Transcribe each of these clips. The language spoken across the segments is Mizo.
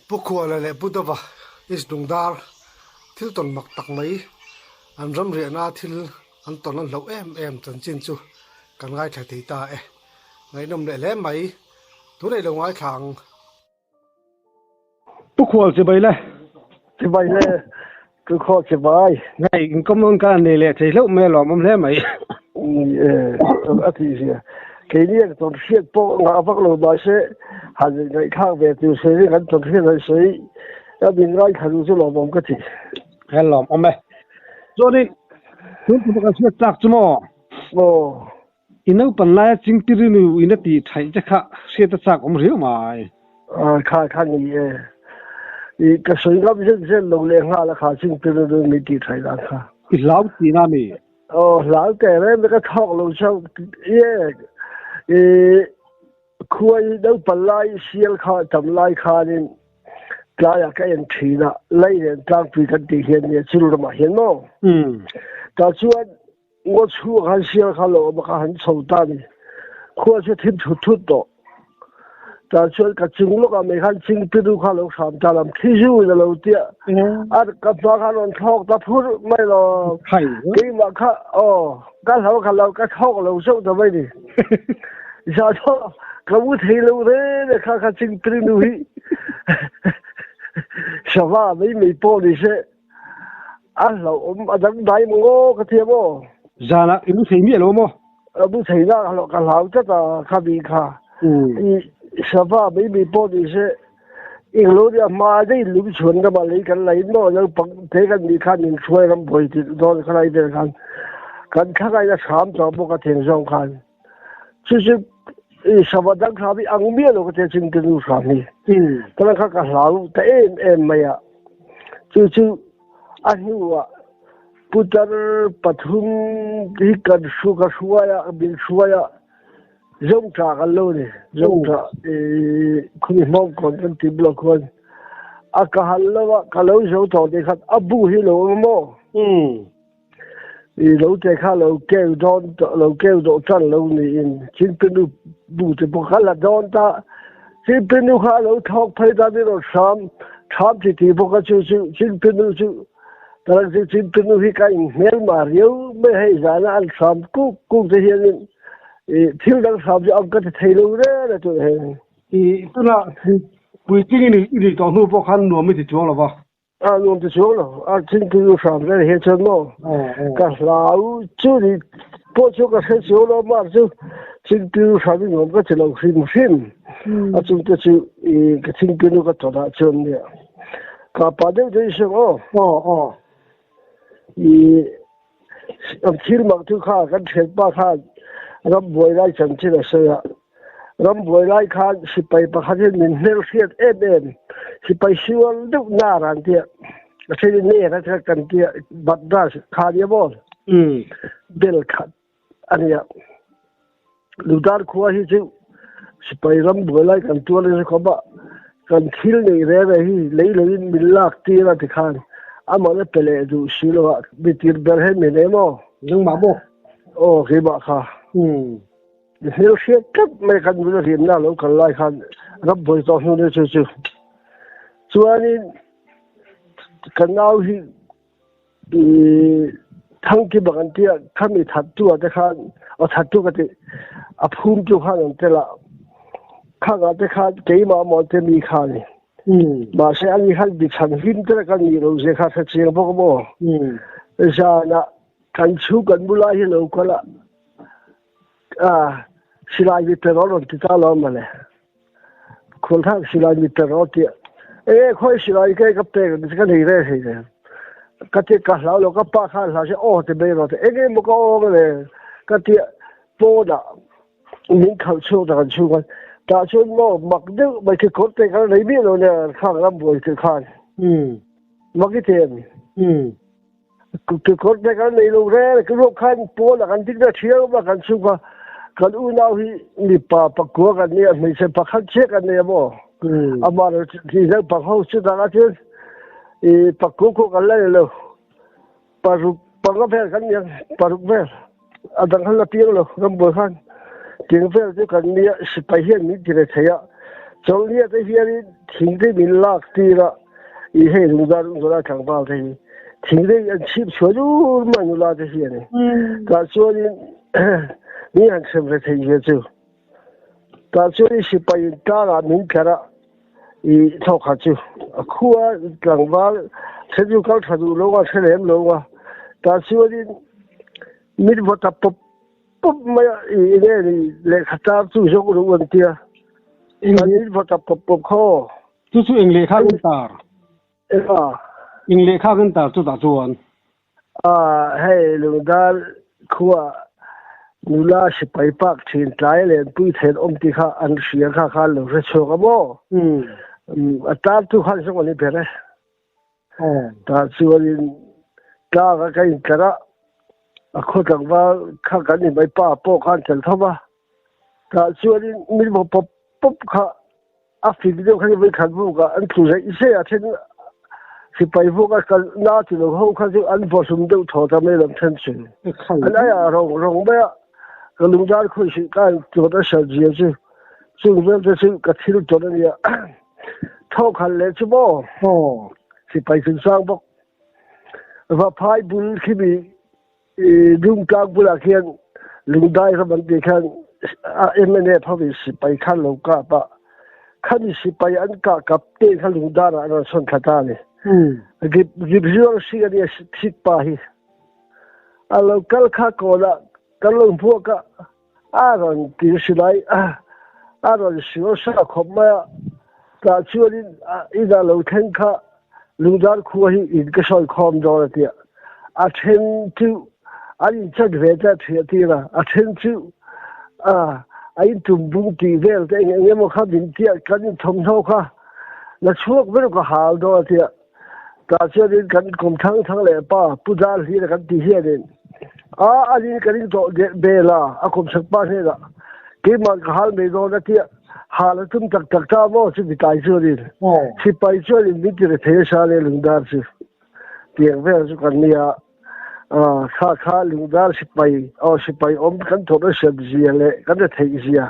Pu Khuala leh Pu Dova East Dungdar thil tawn mak tak mai an ram riahna thil an tawn an hlauh em em chanchin chu kan ngaithla thei ta e. Ngaihnawm leh hle mai. Tunah i lo ngaithla ang. Pu Khual chibai le. Chibai le. Pu Khual chibai. Hei inkawm nawn khan nei leh thei hlauh mai a lawmawm hle mai. Ni e, a tih zia. Keini ang tawn hriat pawh ngah vak lo mahse han ngaihthlak ve tur sawi ring an tawn hriat an sawi a min ngaithla duh chu lawmawm ka ti. He lawmawm e. Chuanin tun tum kan hriat chak chu maw? Aw. I naupan laia chingtirinu in a tih thaih che kha hriat a chak awm riau mai. A kha kha ni e. I ka sawi ngam zen zen lo leh nghal a kha chingtirinu min tih thaih dan kha. I hlau tihna mi? Aw hlau teh reng mai ka thawk lo chauh e. I khua i naupan lai sial kha tam lai khanin tlaiah ka en thin a, Leilen tlangpui kan tih hian nia chul ramah hian maw? Tah chuan Ngaw chhung han sial kha lo awm a kha han chho ta ni. Khua chu thim thut thut tawh. Tah chuan ka chung lawkah mai khan chingpiru kha lo hram ta lam thli zu in a lo tia. A ka hma khan rawn thlawk ta phur mai lo. Keimah kha aw ka hlau kha lo ka thlawk lo zauh ta mai ni. Za thaw ka mu thei lo re re kha kha chingpiru nu hi. Sava mai mai pawh ni se. A hlauhawm a dang dai maw aw ka thiam aw. Zanah i mu thei miah lo maw? A mu thei na ka hlauh ka hlau tlat a kha mi kha. I sava mai mai pawh ni se englo nia hma daih lung chhuan ramah lei kan la in maw naupang te kan nih khan min hruai ram buai tirh dawn khalai vel khan kan thlangaina hram tawh bawk a theng zawng khan. Chu chu i sava dang hram hi ang miah lo ka tia ching te nu hram hi. Tana kha ka hlau ta em em mai a. Chu chu a hnuah putar pathum hi kan hru ka hruai a min hruai a zongtha kan lo ni zongtha i khumi hmawm kawn kan ti bulah khuan a ka hal lo a ka lo zo tawh te khan a bu hi lo awm maw I lo te kha lo keu dawn lo keu dawh tan lo niin Chingpinu bu te pawh kha la dawn ta. Chingpinu kha a lo thawk phei ta ni rawn hram hram ti ti bawk a chu chu Chingpinu chu talang chu Chingpinu hi ka inhmel mah riau mai hei zana an hram kuk kuk te hianin i thil dang hram chu ang ka ti thei lo reng a tunah hian. I tunah puitling i nih tawh hnu pawh khan nuam i ti chuang lo va. A nuam ti chuang lo, a thingpui u hram vel hi chuan maw ka hlau chu ni pawh chu ka hre chuang lo mar chu thingpui u hram hi nuam ka ti lo hrim hrim a chung te chu i ka thingpui nu ka tawn ah chuan nia ka pa deuh deuh i hre aw aw aw i An thil mak chu kha kan thianpa khan rambuai lai chanchin a sawi a, rambuai lai khan sipai pakhat hian min hmelhriat em em, sipai siual deuh nar an tia, a then in ner a tia kan tia, Badras kha nia maw, bel khat a nia. Ludar khua hi chu sipai rambuai lai kan tuar nasa khawp a, kan thil neih reng reng hi lei loin min lak tir a tikhan amah a pe leh duh si lo a, mi tir ber hian min em aw. Nangmah maw? Aw keimah kha. Mi hmelhriat tlat mai khan nula hlimna a lo kal lai khan rambuai tawh hnu nia chu chu. Chuanin ka nau hi I thangki bak an tia khami thattu ah te khan aw thattu ka ti a phumtu khan an tel a khangah te khan keimah maw te mi kha ni mahse ani khan bichhan hlim te kan nih lo zia kha hre chiang bawk maw zana kan chhung kan bula hi lo kal a silai mi pe rawn ti ta lo male Khualthak silai mi per rawh tiah e khawi silai ke ka pek ka nei ve thei le ka ti ka hlau lo ka pa khan hlau se aw ti mai rawh ti enge maw ka aw le ka ti pawnah min khalh chhuak ta kan chhung khan tah chuan maw mak deuh mai khi kawr te kha nei miah lo nia khang ram buai thil khan mak i ti em Kekawr te kan nei lo reng ka ruak khan pawn ah kan ding na thiam a kan chhung kha kan unau hi mipa pakua kan nia hmeichhe pakhat chiah kan nei a maw amah lo ti naupang ho chu dang ah chuan i pakua khaw kan la nei lo paruk panga vel kan nia paruk vel a dang khan la piang lo rambuai khan tiang vel chu kan nia sipai hian min ti ve thei a chawlhnia te hianin. Thing te min lak tir a, i hei lungdar nula tlangval te hi thing te an chhip chhuah dur mai nula te hi a ni. Tah chuanin mi han hrem ve thei zia chu. Tah chuanin sipai in tlangah min tlar a, i thawk khat chu a khua tlangval then chu kal tha duh lo a, hre lem lo a. Tah chuanin min vaw ta pawp pawp mai a, i enge ni lehkha tar chu zawk ru an tia. Min vaw ta pawp pawp khaw. Chu chu eng lehkha kan tar? Eng a? Eng lehkha kan tar chutah chuan? A, hei Lungdar khua nula sipai pak thin tlai lenpui then awm tih kha an hria kha khan lo hre chhuak a maw? A tar tu khan zawng an i ber e. Tah chuanin tlang a ka intlar a, a khaw tlangval kha kan i mai pa pawh khan tel tho va. Tah chuanin min vaw pawp pawp kha a fik deuh kha vawi khat vuk ah an tlu zaih zaih a, then sipai vuk a kal na ti lo ho kha chu an vaw hlum deuh thaw ta mai lam then chu. An ai ah rong rong mai a, ka lungdar khawi hrih ka an tlawt a hriat zia chu chung vel te chu ka thil tawn a nia. Thawk khat leh chu maw? Sipai chungchang bawk. Vaphai bul khimi Dungtlang bulah khian Lungdai ram an tih khan MNF hovin sipai khan lo kap a, khami sipai an kah kap te kha Lungdarah an rawn sawn thla ta a ni. Rip rip zuar hring a nia thik pa hi. A lo kal kha kawnah kan lo hmuak a, A rawn ti silai a, a rawn sual sa khawp mai a, tah chuanin inah lo thleng kha Lungdar khua hi in ka sawi khawm dawn a tia. A then chu an inchat ve ta thiah tir a, a then chu a intum bung tih vel te eng eng emaw kha min tia kan inthawmhnaw kha la chhuak ber ka hal dawn a tia. Tah chuanin kan kum thang thang leh pa Pu Dar Hlira kan tih hianin a anin kan intawh bel a, a kum chhak pa hnenah keimah ka hal mai dawn a tia hal a tum tak tak ta maw chu mitlai chuanin sipai chuanin min ti re thei asa le Lungdar chu tiang vel chu kan nia kha kha Lungdar sipai aw sipai awm kan thawh nasa zia leh kan re theih zia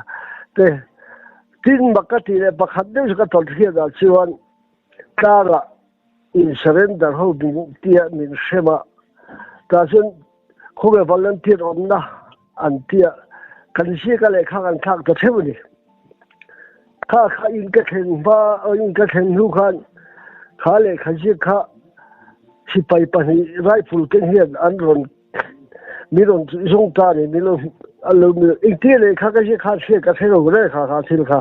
te tin mak ka tih leh pakhat deuh chu ka tawlh hriatah chuan Tlangah in surrender ho min tia min hrem a, tah chuan khawnge volunteer awmna an tia kan ziak a lehkha kan thlak ta theuh a ni. Kha kha in ka thlen hma in ka thlen hnu khan kha lehkha ziak kha sipai pahnih rifle keng hian an rawn mi rawn zawng ta ni mi lo an lo mi engtia lehkha ka ziak khan hriat ka hre lo reng kha kha thil kha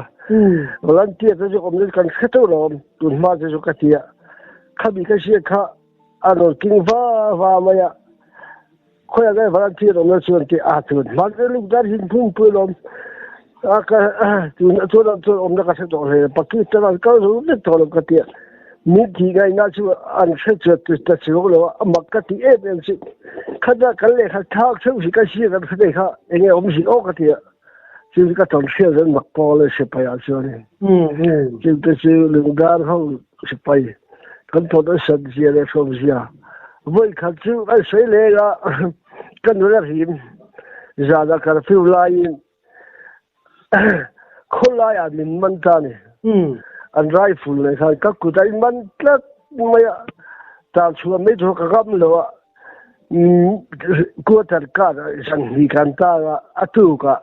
volunteer te chu awm kan hre teuh lo awm tun hma te chu ka tia khami ka ziak kha a rawn king va va mai a khawiah nge volunteer awm na chuan ti a tun hma te luk dar hin phung pui lawm a ka tun chuan chuan awm na ka hre tawh hle pakistan an kal zo vek tawh lo ka tia Min tih ngaihna chu an hre chuat ta chuang lo a, a mak ka ti em em chu. Khata kan lehkha thlak theuh hi ka hria kan hre thei kha eng nge awm zin aw ka ti a, chu chu ka tawn hriat zel mak pawl e sipai ah chuanin. Chute chu lungdar ho sipai kan tawn a sat zia leh hrawm zia vawi khat chu kan sawi leng a, ka nula hrim zan ah curfew laiin Khawlaiah min man ta ni. An rifle nei khan ka kut a in man tlat mai a, tan chhuah mai tur ka ngam lo a, quarter kar zan hnih kan tang a, a tukah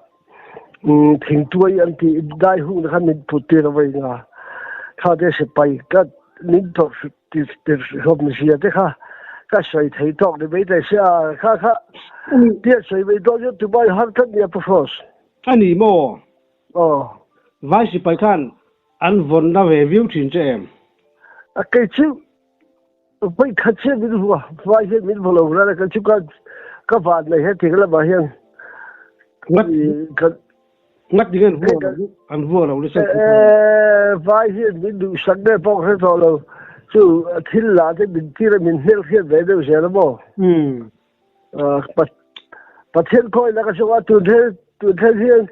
thingtuai an tih dai hungna khan min put tir a vawi nga, kha te sipai ka min tawrh hlawm zia te kha ka sawi thei tawk ni mai thei sia kha kha tia sawi mai dawn chuan tumah i har tlat nia Pu Frost. A ni maw? Aw. Vai sipai khan an vawnna ve viau thin che em? A kei chu vawi khat chiah min hmu a, vai hian min vaw lo ran a, kei chu ka ka van mai he ting lamah hian ka Ngat ding an vuah lo, an vuah lo nasa. Eh, vai hian min duhsak nge pawh ka hre tawh lo. Chu thil lah te min tir a, min hmelhriat ve deuh zel a maw? Pathian khawi la ka chunga tun thel tun thel hian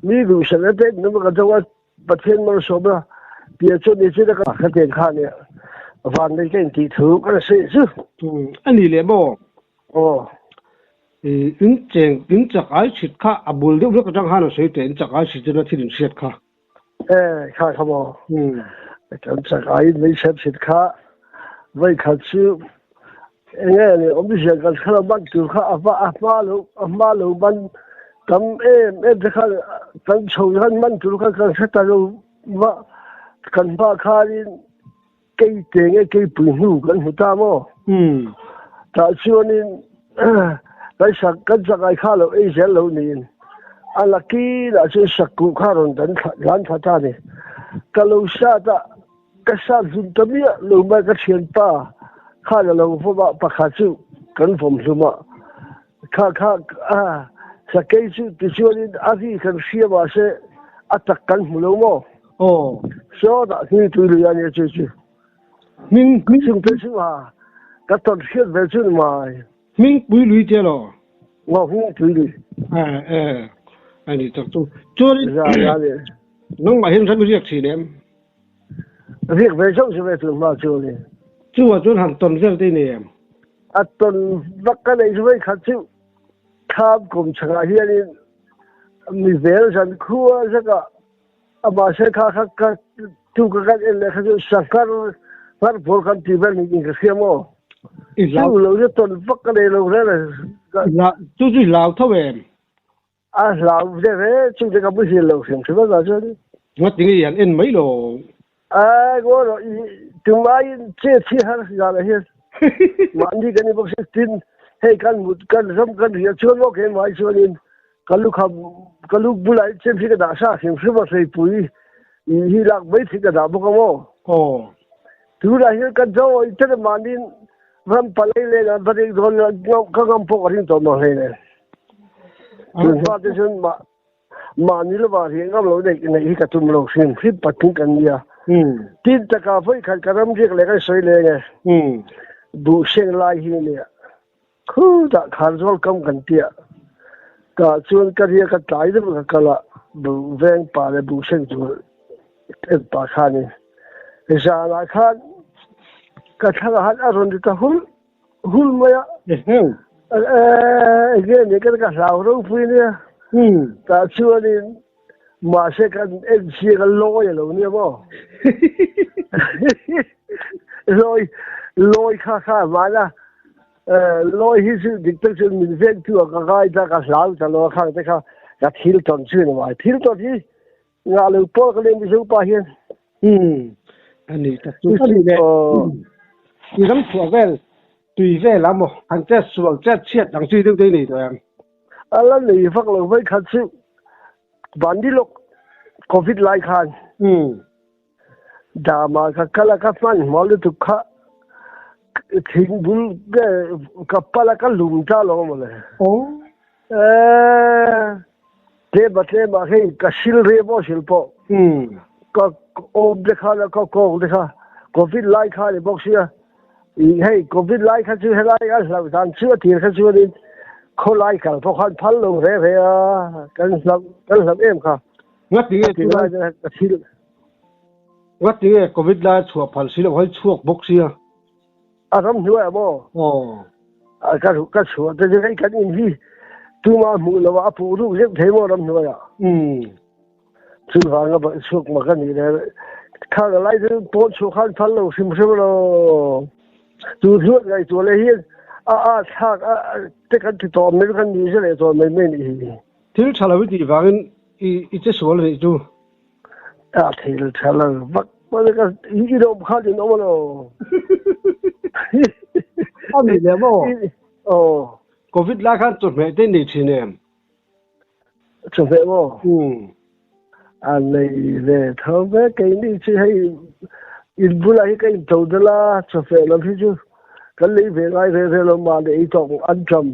mi duhsak na te num ka chunga Pathian malsawm la tia chu ni chu ka ka ten kha ni van nei ka in ti thu ka se chu. Ani le maw? Aw. In cheng in chak ai chhit kha a bul deuh vek atang khan a sawi teh in chak ai chhit chu na thil in hriat kha. Eh kha kha maw. Kan chak aiin mei chhep chhit kha vawi khat chu enge ni awmzia kan thla man tur kha a hma a hma lo a hma lo man tam em em te khan kan chho khan man tur kha kan hre ta lo va kan hma khanin kei te nge kei pui hnu kan hmu ta maw tah chuanin kan sak kan chakai kha lo ei zel lo niin a lakinah chuan sakkuh kha rawn dan tlan thla ta ni ka lo sat a ka sat hlum ta miah lo mai ka thianpa khan a lo vawm a pakhat chu kan vawm hlum a kha kha a sakei chu tichuanin a ri kan hria mahse a tak kan hmu lo maw aw sawtah hming tui lui a nia chu chu hming hming chungte chu a ka tawn hriat ve chu ni mai hming pui lui te lo ngo hming pui lui e e ani tak chu chuan za za ni nangmah hian ram i riak thin em riak ve zauh chu ve tun hma chu ni chungah chuan han tawn vel te nei em a tawn vak ka nei chu vei khat chu thlam kum chhakah hianin mi vel zan khua zaka amah se kha kha ka tu ka kan en leh kha chu sangkar ngar pawl kan ti vel niin ka hria maw i hlau chu lo chu tawn vak ka nei lo reng a la chu chu i hlau tho em a hlau ve ve chu te ka muhil lo hrim hrim a za chuan ngati nge han en mai lo a ngo ro i tumaiin che thi har za la hian mahni kan ni bawk si tin hei kan mut kan ram kan ria chuan maw ke mai chuanin Ka lukham ka luk bulah hi chem hi ka dah sa hrim hrim a hleipui hi lak mai thei ka dah bawk a maw. Aw. Tunah hian ka zo i tel mahniin ram palai len an va ding dawn ka ngam pawh ka ring tawh lo hlei nen. Tun hma te chuan mah mahni lova riah ngam lo neih neih hi ka tum lo hrim hrim patling kan nia. Tin taka vawi khat ka ram riak leh kan sawi leng e. Buhseng lai hi nia. Khutah Kharzawl kam kan tia. Tah chuan ka ria ka tlai deuh ka kal a, buh veng pa leh buh seng tur en pah khanin zanah khan ka thlang ah khan a rawn ri ta hul hul mai a. Enge ni ka ka hlau ropui nia. Tah chuanin mahse kan en chiang a lawi a lo nia maw. Lawi lawi kha kha hmana lawi hi chu dik tak chuan min veng tu ah ka ngai ta ka hlau ta lo a khang te kha ka thil tawn chu ni mai thil tawn hi ngah lo pawl ka lem mizo pa hian um ani tak chu ani le i ram chhuah vel tui vel a maw han chet sual chet chhiat ang chi deuh te nei tawh em ala nei vak lo vai khat chu bandi lok covid lai khan um Dama ka kal a ka hmanhmawh lutuk kha thing bul ka pal a ka lum ta lo mawle. Oh. Eh, tlema tlema hei ka sil re pawh sil pawh. Ka awm te kha ka kawng te kha covid lai kha ni bawk sia. Hei covid lai kha chu helai a hlauh dan chu a tir kha chuanin khawlai kal pawh khan phal lo re re a kan hlauh kan hlauh em kha. Ngati nge chu lai ka thil Ngati nge covid lai chhuah phal si lo hei chhuak bawk sia. A ram hnuai ah maw? Aw. A ka ka chhuah te chu hei kan in hi tuma hmuh lo ah a puh ruk zeuh thei maw ram hnuai ah. Um. Chuvang a chhuak mak a nih le. Khang a lai chu pawn chhuah khan phal lo hrim hrim lo. Chu hluat ngaihtuah leh hian a a thlak a te kan ti tawh mai kan ni zel leh tawh mai mai nih hi. Thil tha lo i tih vangin i i che sual a nih chu. A thil tha lo vak mai ka i rawm khan in awm alo. A ni leh maw? Aw. Covid lai khan chawhmeh te nei thin em? Chawhmeh maw? Um. A nei ve tho ve keini chu hei in bulah hi ka in to dal a chawhmeh lam hi chu kan lei ve ngai ve ve lo mahni ei tawk an ṭam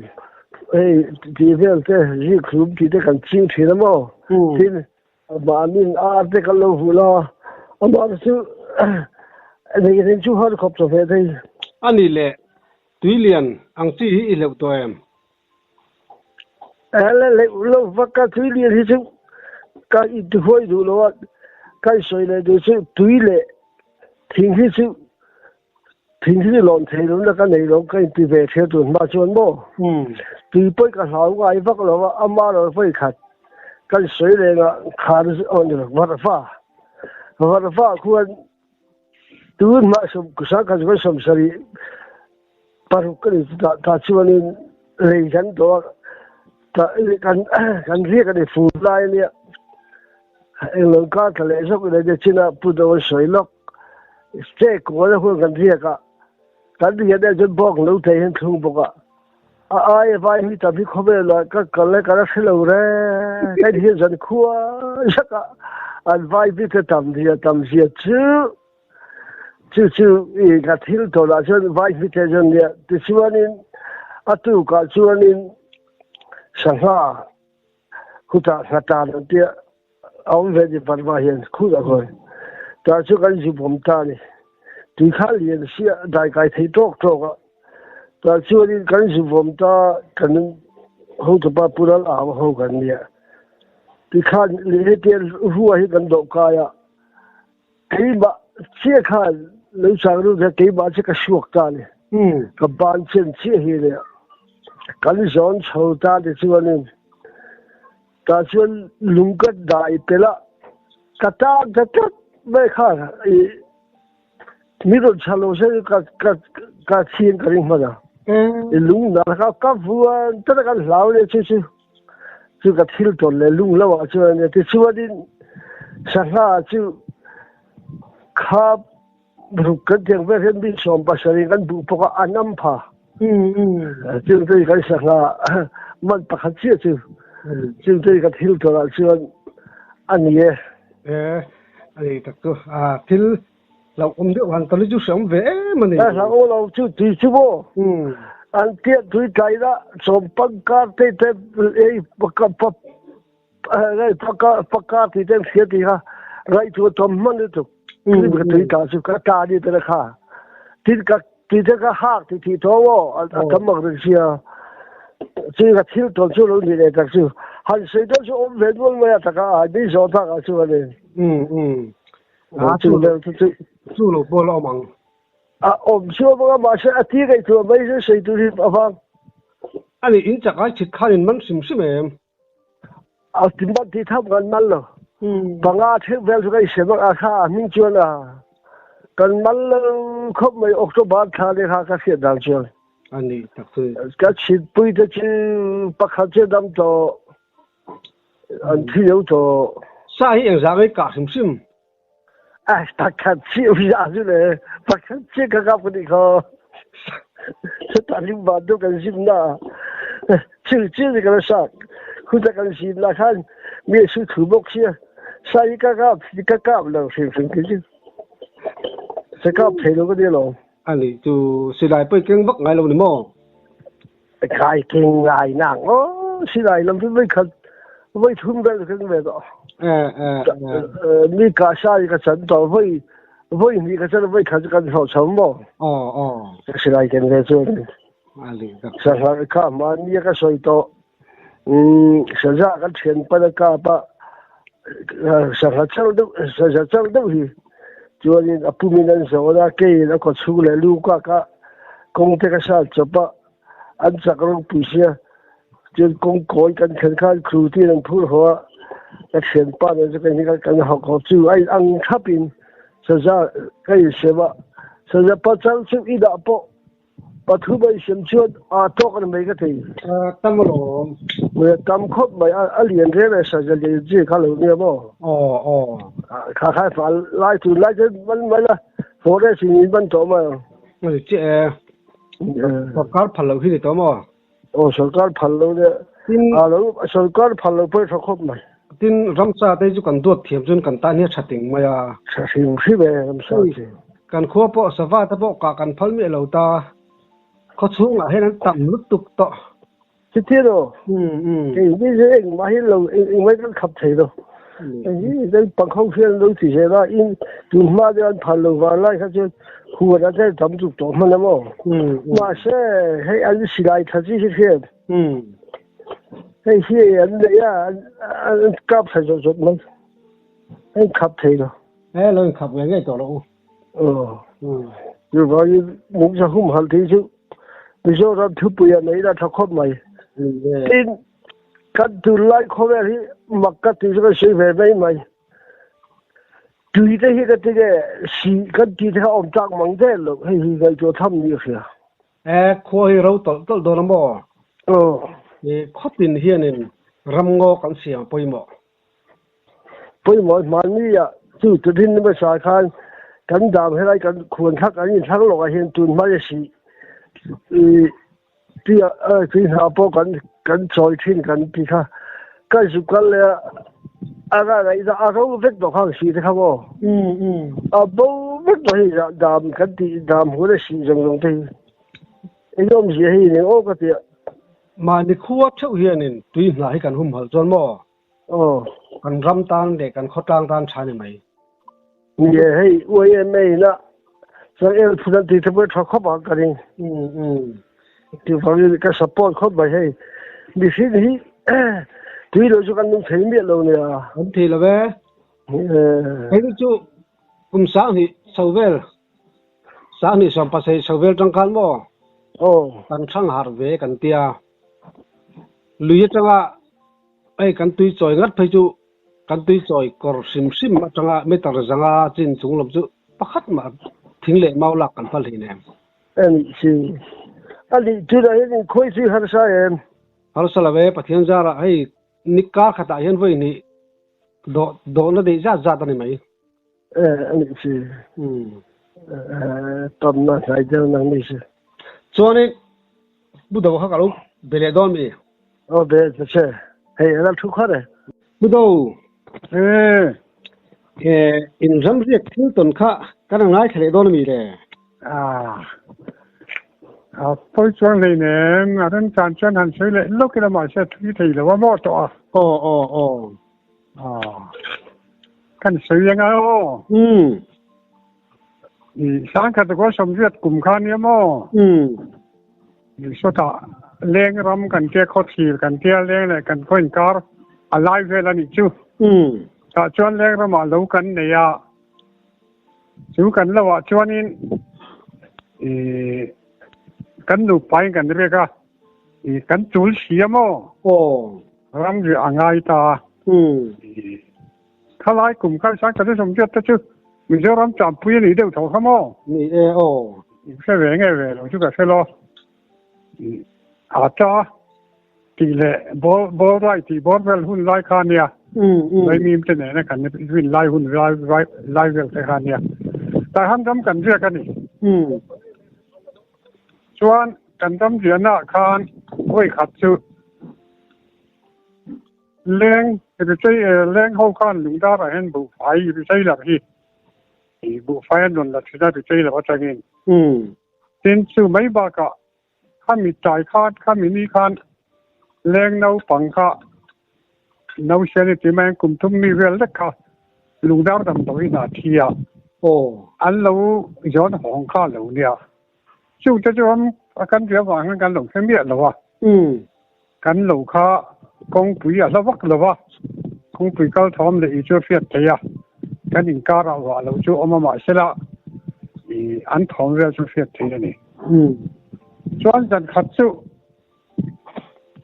hei tih vel te zikhlum tih te kan ching thin a maw tin mahniin ar te kan lo vulh a amah te chu nei reng chu har khawp chawhmeh thei. A nih leh tuilian ang chi hi i hleuh tawh em? Ela hleuh lo vak a tuilian hi chu ka intihuai duh lo a ka insawi leh duh chu tui leh thing hi chu Thing hi lawn thei lo na ka nei lo ka inti ve thei tun hma chuan maw tui pawi ka hlau ngai vak lo a ama lo vawi khat kan sawi leng a khar aw ni lo varva varva khuan Tun hma sawm sangkhat zakua 75 ka ni chu tah chuanin lei kan tawh a, tah kan kan riak a ni fur lai a nia. Englo kar thla leh zawk ila nia chinah Pu Do an sawi lawk. Che kual a hun kan riak a, kan riah deuh chuan bawk lo thei hian thlung bawk a. A aia vai hi tam hi khawvel ah ka kal e ka la hre lo re. Ka inhian zan khua zak a, an vai bik te tam zia tam zia chu chu chu i ka thil tawn ah chuan vai hmi te chuan nia tichuanin a tuk ah chuanin sangha khutah nghatan an tia a awm ve ni Burma hian khutah khawi tah chu kan zu bawm ta ni tui kha lian sia dai kai thei tawk tawk a tah chuanin kan zu bawm ta kan hotupa Pu Lal Au ho kan nia tikhan hetia rua hi kan dawh kai a keimah chiah khan lo chang ru kha keimah chiah ka suak ta ni ka ban chen chiah hi nia kan zawn chho ta ti chuanin Tah chuan lung ka dai pelh a, ka tan ta tlat mai kha i mi rawn chhan lo se ka ka ka thian ka ring hman a. I lung nar kha ka vuan tlat a kan hlau nia chu chu chu ka thil tawn leh lung lo ah chuan ania tichuanin sangha chu kha ruk kan tiang vel hian mi 70 kan duh bawk a a nam pha chung te kan sangha man pakhat chiah chu chung te ka thil tawrh ah chuan a ni e. E ani tak chu a thil hlauh awm deuh han tali chu hreawm ve em a ni. A hlauh lo chu tui chu maw an tiat tui tlai la chawm pangkar te te ei pa Paka ti ten hria ti kha rai chu tom man ni tuk klim ka tui ta chu ka ta ni te kha tin ka ti te ka hak ti ti to wo a tam mak rik sia chu ka thil ton chu lo ni le tak chu han sei to chu om ve nual mai a taka a ni zo ta ka chu ani a chu le chu chu lo pawh la awm ang a awm chu awm anga mahse a ti ngaihtuah mai chu sei tur hi avang ani in chak ai chhit khan in man hrim hrim em A timbat ti tham kan mal lo. Panga thek vel chu kan sem a kha a hming chuan a kan mal lo khawp mai October thla le kha ka hriat dan chuan. Ani tak chu. Ka chhit pui te chu pakhat che dam to an thi lo to. Sa hi eng zang ei kah hrim hrim. Ai pakhat chi za chu le pakhat chi ka kap ka ti kho. Ta lim ba do kan sim na. Chil chil ni kan sak. Khu ta kan sim na khan mi su thu bok sia. Sa hi ka kap ka kap lo hrim hrim ki chu. Sa kap thei lo ka ti lo. Ani chu silai pawh i keng vak ngai lo ni maw? Kai keng ngai nang o silai lam chu voi khat voi thum vel keng ve to. Mi ka sa ka chan to voi voi ni ka chan voi khat kan ho chom mo. O o. Silai ken ve chu. Ali ka. Sa ka ma ni ka soi to. Um sa za kan thian pa ka pa sa ha chal deuh sa za chal deuh hi chuanin a pumin an zo a ke in a kawchhung leh lu ka ka kawng te ka sat chawp a an chak ropui sia chuan kawng kawi kan thlen khan khru tin an phur haw a ka thianpa nen chu kan hi kan hawk haw chu a in ang thlapin saza ka insem a saza pachal chu inah pawh Pathum a i sem chuan aa tawk a ni mai ka thei. Tam alawm. Tam khawp mai a lian reng reng sa lian chi kha lo nia maw. Aw aw. Kha kha fa lai tun lai chuan man mai la forest in in man tawh mai ang. Ani che e. Sorkar phal lo hi ni tawh maw? Aw sorkar phal lo nia. Tin a lo sorkar phal lo pawh tha khawp mai. Tin ramsa te chu kan duat thiam chuan kan tan hi a tha ting mai a. Tha hrim hrim e ramsa chu. Kan khua pawh sava te pawh kah kan phal miah lo ta. Khaw chhungah hian an tam lutuk tawh. Chuti emaw? Kei ni chu engmah hi lo engmah hi kan khap thei lo. Hei kan pangho hian lo ti zel a, in tun hma deuh an phal lo vang lai kha chuan huan a tlem tam tuk tawh hman a maw? Mahse hei an silai tha chi hi hriat. Hei hi an neih a, an kap thla zawt zawt mai. An khap thei lo. E lo inkhap ngei ngei tawh lo u. Aw. Chuvangin nungcha humhalh tih chu Mizoram thupui a nei la tha khawp mai. Tin, kan tunlai khawvel hi mak ka tih chu kan sawi ve mai mai. Tui te hi ka ti nge si kan tih te kha awm tlak mang der lo hei hi ngaihtuah tham ni a hria. E, khua hi ro tawlh tawlh dawn a maw? Aw. I khawtin hianin ramngaw kan siam a pawimawh. Pawimawh hmanni ah chu turin hmasa khan kan dam helai kan khuan thlak an inthlang lawkah hian tun hmai a si i tia tui hna pawh kan kan chawi thin kan ti kha kan zuk kal leh a a ra ngaih a ro vek tawh khang si te kha maw a bo vek tawh hei dam kan tih dam hun a si zawng zawng te hi eng awmzia hi eng aw ka tia. Mahni khua theuh hianin tui hna hi kan humhalh chuan maw? Aw. Kan ram tan leh kan khawtlang tan tha ni mai. Ni e, hei YMA ina chuan el phun an tih te pawh tha khawp ang ka ring. Chuvangin ka support khawp mai hei. Mihring hi tui lo chu kan nung thei miah lo nia. Kan thei lo e. Hei chu kum sanghnih chho vel, sanghnih sawmpasarih chho vel tang khan maw? Aw. Kan thlang harh ve kan tia. Lui atanga Hei kan tui chawi ngat phei chu kan tui chawi kawr hrim hrim atanga meter zanga chin chung lam chu pakhat mah thing leh mau lak kan phal hlei nem. A nih si. A nih tunah hian inkhawi chu i harsa em? Harsa lo e, Pathian zarah hei ni kar khatah hian vawi hnih dawh dawhna deih zat zat a ni mai. E a nih si. Tamna hnai deuh nang ni si. Chuanin Pu Do kha ka lo be leh dawn mi? Aw be ta che. Hei a lo thu khat e. Pu Do. E in ram riak thil tawn kha kan a ngaithla leh dawn a mi le? Ah. A pawi chuang hlei nem, a remchan chuan han sawi leh lawk ila mahse a thui thei lo a maw tawh a. Aw aw aw. Aw. Kan sawi anga aw. Umm. I sangkhat kaw sawmriat kum kha nia maw? Umm. I sawtah leng ram kan tia khawthlir kan tia leng leh kan khaw inkar a lai vel a nih chu. Umm. Tah chuan leng ramah lo kan nei a. Chu kan lo ah chuanin i kan nupa in kan riak a. I kan tul si a maw? Aw. Ram riah a ngai ta a. Khalai kum kha sang ka sawm riat te chu Mizoram champui a nih deuh tho kha maw? Ni e aw. In hre ve nge ve lo chu ka hre lo. A ta tih leh ball ball rai tih bawr vel hun lai kha nia. Vaimim te nena kan rin lai hun lai lai vel te kha nia. Tah han ram kan riak a ni. Chuan kan ram riahnaah khan vawi khat chu leng richei leng ho khan lungdarah hian buhfai richei lam hi buhfai an rawn la thin a richei lam atangin. Tin chu mai bakah khami tlai khan khami ni khan leng naupang kha nausen i ti mai ang kum thum mi vel lek kha lungdar damdawiin a thi a. An lo zawn hawng kha lo nia. Chungte chuan a kan ria vang hian kan lo hre miah lo a. Kan lo kha kawngpui a hla vak lo a, kawngpui kal thawm leh i chu a hriat theih a, kan inkarah vah lo chu awm a mahsela i an thawm vel chu hriat theih a ni. Chuan zan khat chu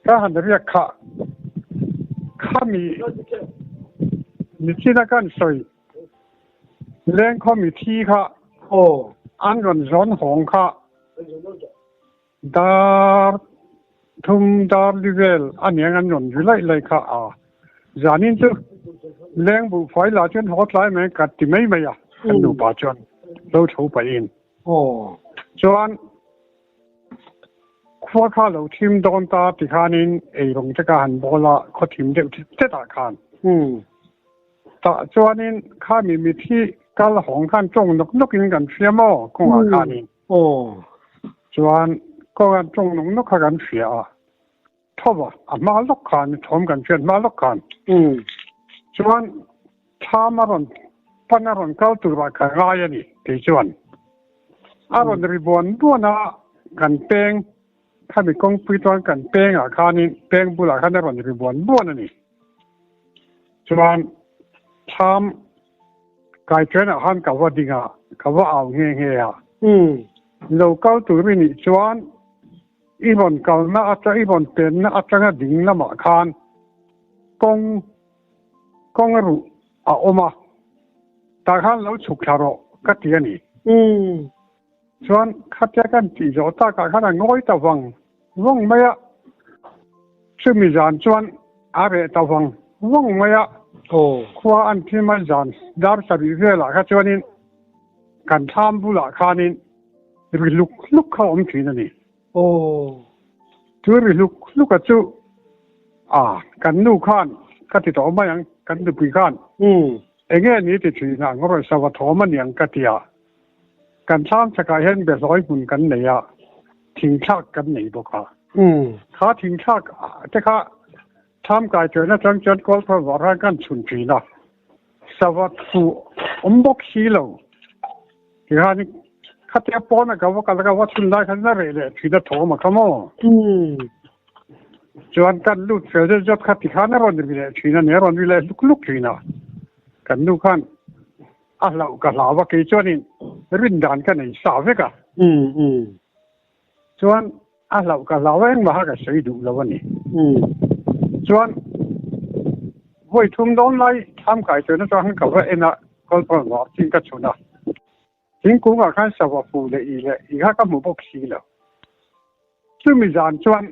ka han riak kha khami nichina kan sawi Leng khaw mithi kha an rawn zawn hawng kha dar thum dar li vel a niang an rawn ri laih laih kha a zanin chu leng buhfai lah chuan haw tlai mai ka ti mai mai a kan nupa chuan lo tho pahin chuan khua kha lo thim dawn ta tikhanin eirawng te kha han bawl a khaw thim deuh thet ah khan. Tah chuanin khami mithi kal hawng khan tawng nawk nawkin kan hria maw kawngah khanin. Aw. Chuan kawngah tawng nawk nawk kha kan hria a. Thova a hma lawk khan thawm kan hriat hma lawk khan. Chuan thlam a rawn pan a rawn kal turah ka ngai a ni kei chuan. A rawn ri buan buan a kan peng khami kawngpui chuan kan pengah khanin peng bulah khan a rawn ri buan buan a ni. Chuan thlam kai ṭenah khan ka va ding a, ka va au nghe nghe a. Lo kal tur i nih chuan i rawn kalna atang, i rawn penna atanga ding lamah khan kawng, kawng a ruh a awm a. Tah khan lo chhuk thla rawh ka ti a ni. Chuan khatia kan tih zawh takah khan a ngawi ta vang vang mai a, chumi zan chuan a reh ta vang vang mai a, khua an thim a zan dar sarih velah kha chuanin kan thlam bulah khanin ri hluk hluk kha a awm thin a ni. Chu ri hluk hluka chu a kan nu khan ka ti tawh mai ang, kan nupui khan enge ni ti thin ang rawn sava thawm a niang ka ti a. Kan thlam chakah hian behlawi hmun kan nei a, thingthlak kan nei bawk a. Kha thingthlak te kha thlam kai chuan atang chuan kawlphaw var khan kan chhun thin a, sava fuh awm bawk si lo. Tikhan khatia pawna ka va kal a, ka va chhun lai khan a reh leh thin a thawm a kha maw? Chuan kan lut fel zet zet kha tikhan a rawn ri leh thin a ni, a rawn ri leh hluk hluk thin a. Kan nu khan A hlauh ka hlau a, kei chuanin rin dan ka nei sa vek a. Chuan a hlauh ka hlau a, engmah kha ka sawi duh lo a ni. Chuan vawi thum dawn lai thlam kai chuan atang ka va en a, kawlpawlh vah chin ka chhun a. Thingkungah khan sava fu leh i leh i kha ka hmu bawk si lo. Chumi zan chuan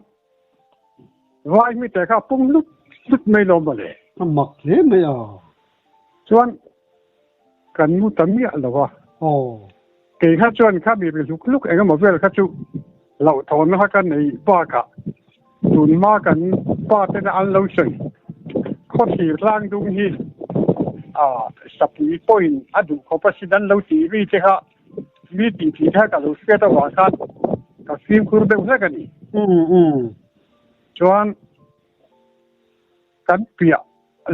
vai mite kha pung hlut hlut mai lo mawle. A mak hle mai a. Chuan kan mu ta miah lo a. Kei kha chuan kha mi ri hluk hluk eng emaw vel kha chu hlauhthawnna kha ka nei bakah tun hma kan pa tena an lo sawi khawthlir tlang dung hi a sapui pawhin a duh khawp asin an lo tih ri te kha Mi tih tih kha ka lo hriat avang khan ka fimkhur deuh hlek a ni. Chuan kan piah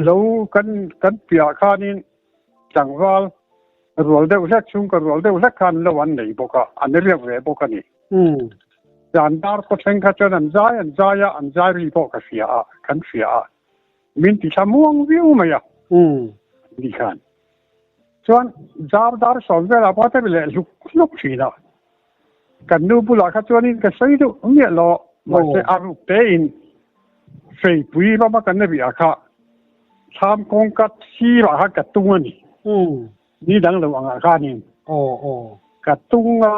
lo kan kan piah khanin tlangval rual deuh hlek chhungkaw rual deuh hlek khan lo an nei bawk a, an riak ve bawk a ni. Zan dar khaw thleng kha chuan an zai an zai a, an zai ri pawh ka hria a, kan hria a. Min ti thla muang viau mai a ni khan. Chuan zar dar sawm velah pawh te leh hluk hluk thin a. Kan nu bulah kha chuanin ka sawi deuh miah lo, mahse a ruk tein feipui rama kan riah kha thlam kawngka sirah kha ka tung a ni. Ni dang lo angah khanin ka tung a,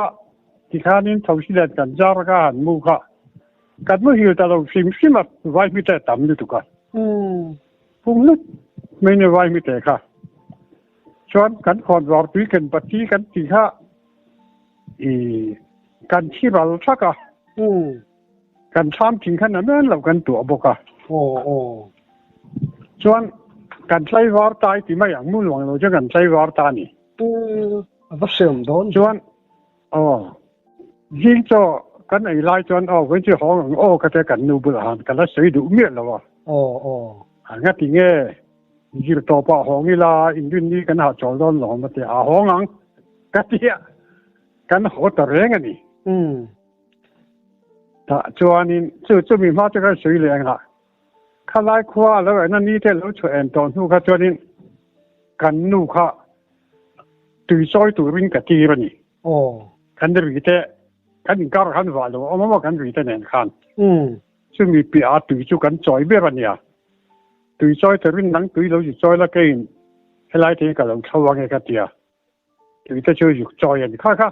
tikhanin thosi len kan zar kha han mu kha kan muhil ta lo hrim hrim a, vaihmite a tam lutuk a. Pung lut mai ni vaihmite kha chuan kan khawn var tui ken pati kan ti kha i kan thi ral thak a. Kan thlam thing khan a men lo kan tuah bawk a. Chuan kan tlaivar ta i ti mai ang, mu luang lo chuan kan tlaivar ta a ni. A va hreawm dawn. Chuan aw zing chaw kan ei lai chuan aw vawiin chu hawng ang aw ka tia kan nu bulah han ka la sawi duh miah lo a. Aw aw. A ngati nge zir tawpah hawng ila inrinni kan hahchawl dawn lawm a tia a hawng ang ka tia kan haw ta reng a ni. Tah chuanin chu chumi hma chu kan sawi leh ang a, khalai khua a lo en a ni te lo chhuah en tawh hnu kha chuanin kan nu kha tui chawi turin ka tir a ni. Kan ri te kan inkar khan vah lo a awm a kan ri te nen khan. Chumi piah a tui chu kan chawi ber a nia. Tui chawi turin nang tui lo zu chawi la keiin helai te hi ka lo thlo ange ka tia. Tui te chu zuk chawi a ni. Kha kha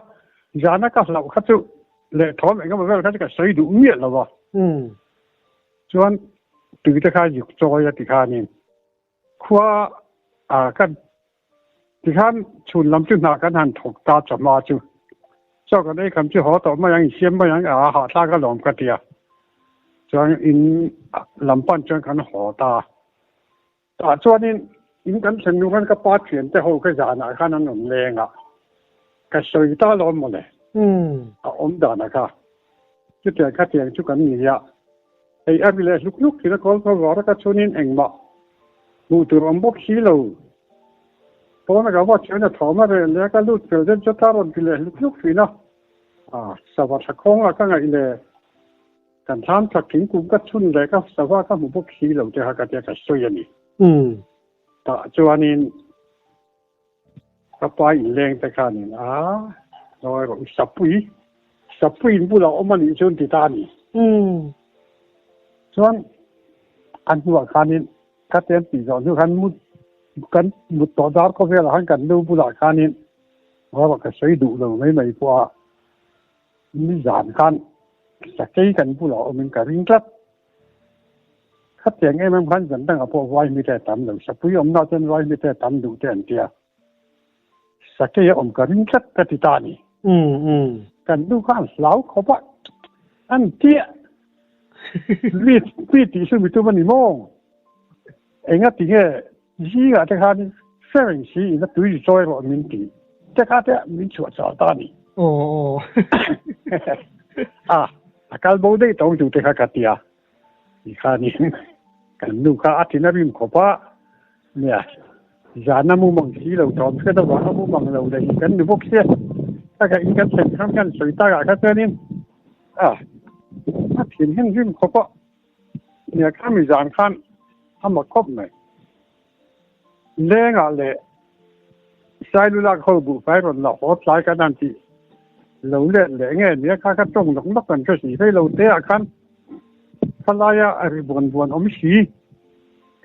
zana ka hlauh kha chu leh thawm engemaw vel kha chu ka sawi duh miah lo a. Chuan tui te kha zuk chawi a ti khanin Khua ah kan tikhan chhun lam chu hna kan han thawk ta chawhma chu. Chaw kan ei kham chu haw tawh mai ang, insiam mai ang, a hahthlak alawm ka ti a. Chuan in lam pan chuan kan haw ta. Tah chuanin in kan thlen hnu khan ka pa thiante ho kha zanah khan an rawn leng a, ka sawi ta alawm mawle. A awm danah kha chutiang khatiang chu kan ni a. Hei a ri leh hluk hluk thin a, kawl khaw var a ka chhunin engmah hmuh tur awm bawk si lo. Pawn a ka va chuan a thawm a reh leh a, ka lut fel zet zet a rawn ti leh hluk hluk thin a. Sava thla khawng a ka ngaih leh kan thlam thla thingkung ka chhun leh ka sava ka hmu bawk si lo te kha ka tia ka sawi a ni. Tah chuanin Ka pa inleng te khanin a ngawi rawh i sapui, sapui in bulah awm a nih chuan ti ta a ni. Chuan a hnuah khanin ka tel tih zawh hnu khan mu Kan mut tawh dar khawvelah khan kan nu bulah khanin Ngawrah ka sawi duh lo mai mai pawh a, nizan khan sakei kan bulah awmin ka ring tlat. Khatiang em em khan zan dangah pawh vai mite a tam lo, sapui awmna chuan vai mite a tam duh te an tia. Sakei a awm ka ring tlat ka ti ta a ni. Kan nu khan hlau khawp a, an tia. Mi mi tih chu mi tum a ni maw? Enga tinge zingah te khan hre reng si in a tui ri chawi rawh min ti te kha te min chhuah chau ta a ni. Aw aw. A, a kal bo daih tawng chu te kha ka ti a. Ti khanin kan nu kha a thin a rim khawp a, nia zan a mumang si lo tawm hriat avang a mumang lo leh hi kan ni bawk sia. Ka ka in kan thlen khan kan sawi takah kha chuanin a, a thin hin rim khawp a. Nia khami zan khan a mak khawp mai. Lengah leh Sailulak ho buhfai rawn la haw tlai kan han tih lo let leh nge nia kha kha tawng nawk nawk kan hre si rei lo te ah khan khalaia a ri buan buan awm si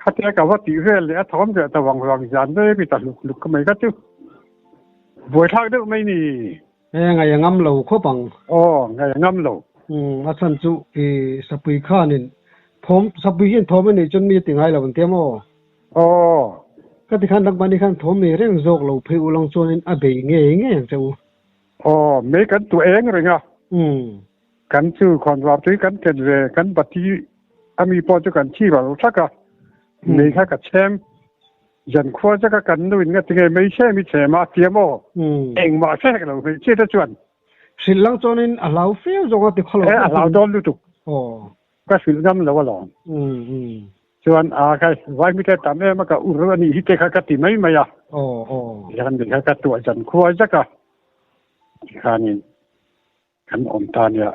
khatia ka va tih vel leh a thawm reh ta vang vang zan rei mi ta hluk hluk mai kha chu buaithlak deuh mai ni. He ngaih a ngam lo khawp ang. Aw, ngaih a ngam lo. Umm, a chhan chu i sapui khanin thawm, sapui hian thawm a neih chuan mi a ti ngai lo an ti a maw? Aw. Ka ti khan nangmahni khan thawm nei reng zawk lo phei u lang chuanin a bei ngei ngei ang che u. Aw, mei kan tuah eng reng a. Umm. Kan chu khawnvar tui kan ken ve, kan bati a mi pawh chu kan thi ral thak a, mei kha ka chhem. Zankhua chu ka kan nu in nga tinge mei che mi che ma tia maw? Engmah hre hek lo hmeichhia te chuan. Hrilh lang chuanin a hlau feu zawng a ti khaw lo. E a hlau dawn lutuk. Ka hrilh ngam lo alawm. Chuan a ka vai mi te tam em a ka ur a nih hi te kha ka ti mai mai a. Tikhan mi kha ka tuah zankhua zak a. Tikhanin Kan awm ta nia.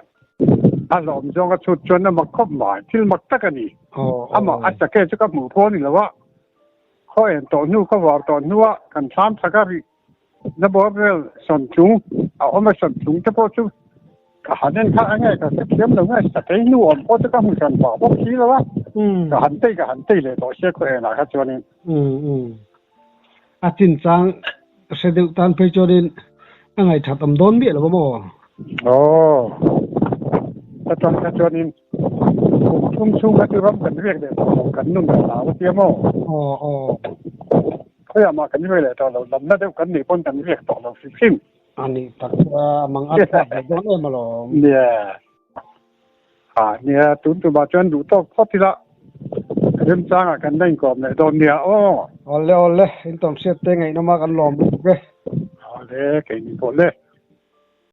A hlawm zawng a chhut chuan a mak khawp mai. Thil mak tak a ni. Amah a chake chu ka hmuh pawh a ni lo a. Khaw en tawh hnu, khaw var tawh hnua kan thlam chak a rih na bawr vel sawn chung a awm a sawn chung te pawh chu ka han en kha enge ka hrethiam lo nge sakei hnu awm pawh chu ka hmu hran pah bawk si lo a. Ka han tei ka han tei leh tawh sia khaw enah kha chuanin. A chinchang hre deuh tan phei chuanin a ngaihthat awm dawn miah lo a maw? Aw, ka chuan kha chuanin kum thum chhung kha chu ram kan riak leh tawh lo, kan nun a hlau a tia maw? Aw, aw. Khawiah mah kan riak leh tawh lo, lamna deuh kan nih pawn kan riak tawh lo hrim hrim. A nih tak chuan a mang at thlak ve dawn em alawm. Nia. A nia, tun tumah chuan duh tawk phawt ila remchangah kan la inkawm leh dawn nia aw. Awle awle, in tawn hriat te ngaihnawm a kan lawm lutuk e. Awle, keini pawh le.